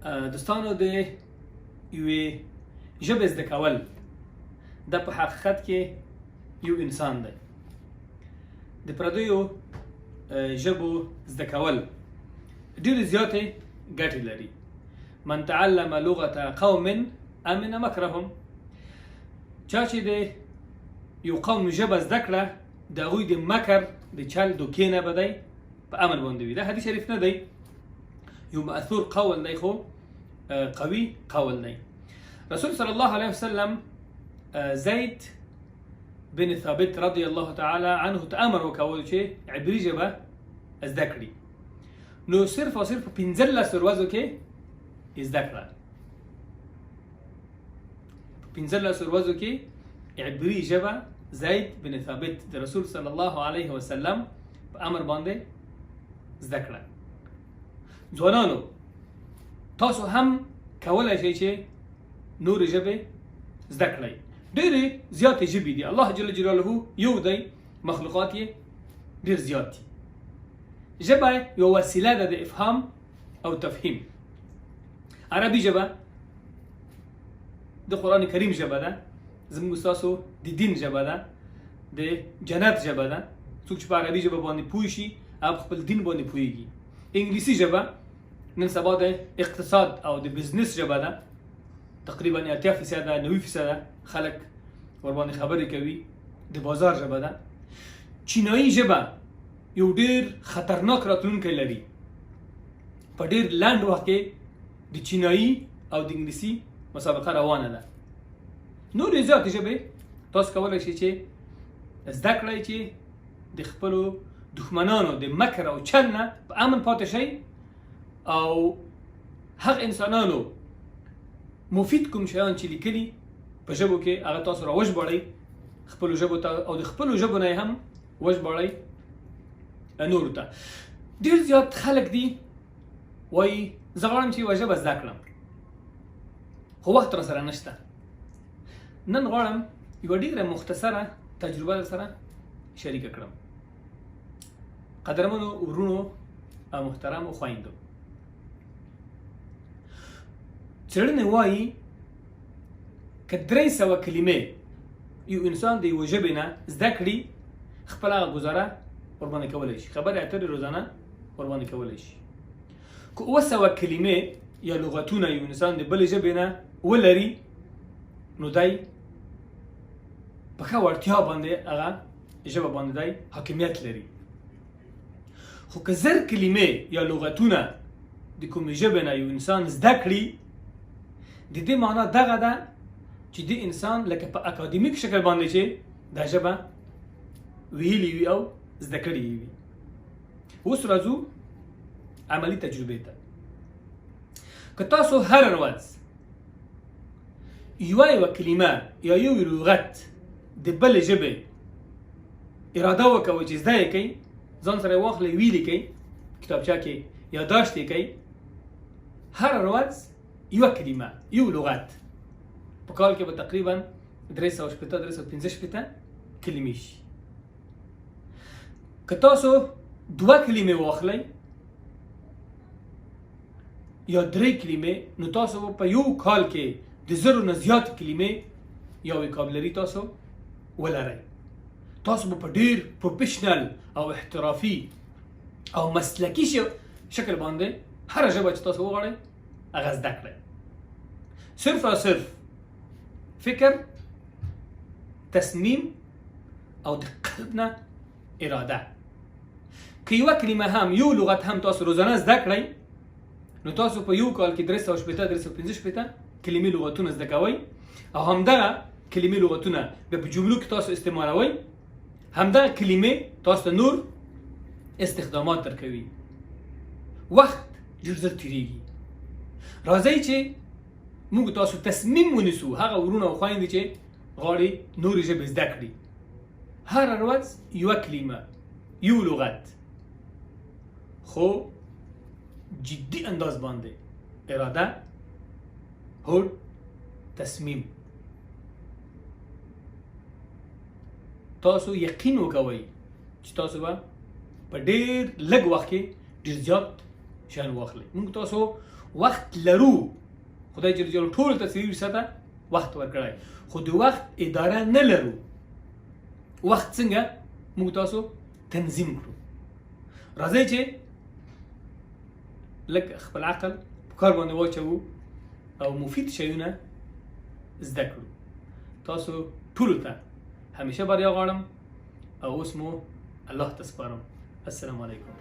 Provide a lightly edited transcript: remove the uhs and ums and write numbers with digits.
دوستانو، د یوې ژبې زده کول دا په حقیقت کې یو انسان دی. د پردیو ژبو زده کول ډېرې زیاتې ګټې لري. من تعلم لغة قوم امن مکرهم، چا چې د یو قوم ژبه زده کړه د هغوی د مکر د چل دوکې نه به دی په امن باندې وي. دا حدیث شریف نه دی، یو مأثور قول دی، خو قوي قول دی. رسول صلی الله علیه وسلم زید بن ثابت رضی الله تعالی عنه ته امر وکول چې عبري ژبه زده کړي، نو صرف او صرف په 15 ورځو کې زده کړه. په 15 ورځو کې عبري ژبه زید بن ثابت د رسول صلی الله علیه وسلم په امر باندې زده کړه. ځوانانو، تاسو هم کولای شئ چې نورې ژبې زده کړئ. ډېرې زیاتې ژبې دي، الله جل جلاله یو دی، مخلوقات یې ډېر زیات دي. ژبه یوه وسیله ده د افهام او تفهیم. عربي ژبه د قرآن کریم ژبه ده، زموږ ستاسو د دین ژبه ده، د جنت ژبه ده. څوک چې په عربي ژبه باندې پوه شي هغه په خپل دین باندې پوهېږي. انګلیسي ژبه نن سبا د اقتصاد او د بزنس ژبه ده، تقریبا 80% 90% خلک ورباندې خبرې کوي، د بازار ژبه ده. چینایي ژبه یو ډیر خطرناک راتلونکی لري، په ډیر لنډ وخت کې د چینایي او د انګلیسي مسابقه روانه ده. نورې زیاتې ژبې تاسو کولی شئ چې زده کړئ چې د خپلو دښمنانو د مکر او چل نه په امن پاتې شئ او هغه انسانانو مفید کوم شیان چې لیکلي په ژبو کې هغه تاسو راوژباړئ خپلو ژبو ته او د خپلو ژبو نه هم وژباړئ نورو ته. ډېر زیات خلک دي وایي زه غواړم چې یوه ژبه زده کړم خو وخت راسره نشته. نن غواړم یوه ډېره مختصره تجربه در سره شریکه کړم. قدرمنو ورونو او محترمو خویندو، څېړنې وایي که 300 کلمې یو انسان د یوه ژبې نه زده کړي خپله هغه ګزاره ورباندې کولی شي، خبرې اترې روزانه ورباندې کولی شي. که 700 کلمې یا لغتونه یو انسان د بلې ژبې نه ولري نو دی په ښه وړتیا باندې هغه ژبه باندې دی حاکمیت لري. خو که 1000 کلمې یا لغتونه د کومې ژبې نه یو انسان زده کړي، د دې معنا دغه ده چې دې انسان لکه په اکادمیک شکل باندې چې دا ژبه ویلي وي او زده کړې وي. اوس راځو عملي تجربې ته. که تاسو هره ورځ یوه یوه کلمه یا یو لغت د بلې ژبې اراده وکوئ چې زده یې کړئ، ځان سره یې واخلئ، ویې لیکئ کتابچه کې یاداشت یې کړئ، هره ورځ یوه کلمه یو لغت، په کال کې به تقریبا 360 365 کلمې شي. که تاسو 2 کلمې واخلئ یا 3 کلمې، نو تاسو به په یو کال کې د 1000 نه زیات کلمې یا وکابلري تاسو ولرئ. تاسو به په ډیر پروفیشنل او احترافي او مسلکي شکل باندې هره ژبه چې تاسو وغواړئ هغه زده کړئ. صرف او صرف فکر، تصمیم او د قلب نه اراده. که یوه کلمه هم یو لغت هم تاسو روزانه زده کړئ نو تاسو په یو کال کې 360 365 کلمې لغتونه زده کوئ او همدغه کلمې لغتونه بیا په جملو کې تاسو استعمالوئ. همدغه کلمې تاسو ته نور استخدامات درکوي. وخت ډېر زر تېرېږي. راځئ چې موږ تاسو تصمیم ونیسو، هغه ورونه او خویندې چې غواړي نورې ژبې زده کړي، هره ورځ یوه کلمه یو لغت، خو جدي انداز باندې اراده، هوډ، تصمیم. تاسو یقین وکوئ چې تاسو به په ډېر لږ وخت کې ډېر زیات شیان واخلئ. موږ تاسو وخت لرو. خدای جل جلاله ټول ته 24 ساعته وخت ورکړی، خو د وخت اداره نه لرو. وخت څنګه موږ تاسو تنظیم کړو؟ راځئ چې لږ خپل عقل په کار باندې واچوو او مفید شیونه زده کړو. تاسو ټولو ته همیشه بریا غواړم او اوس مو الله ته سپارم. السلام علیکم.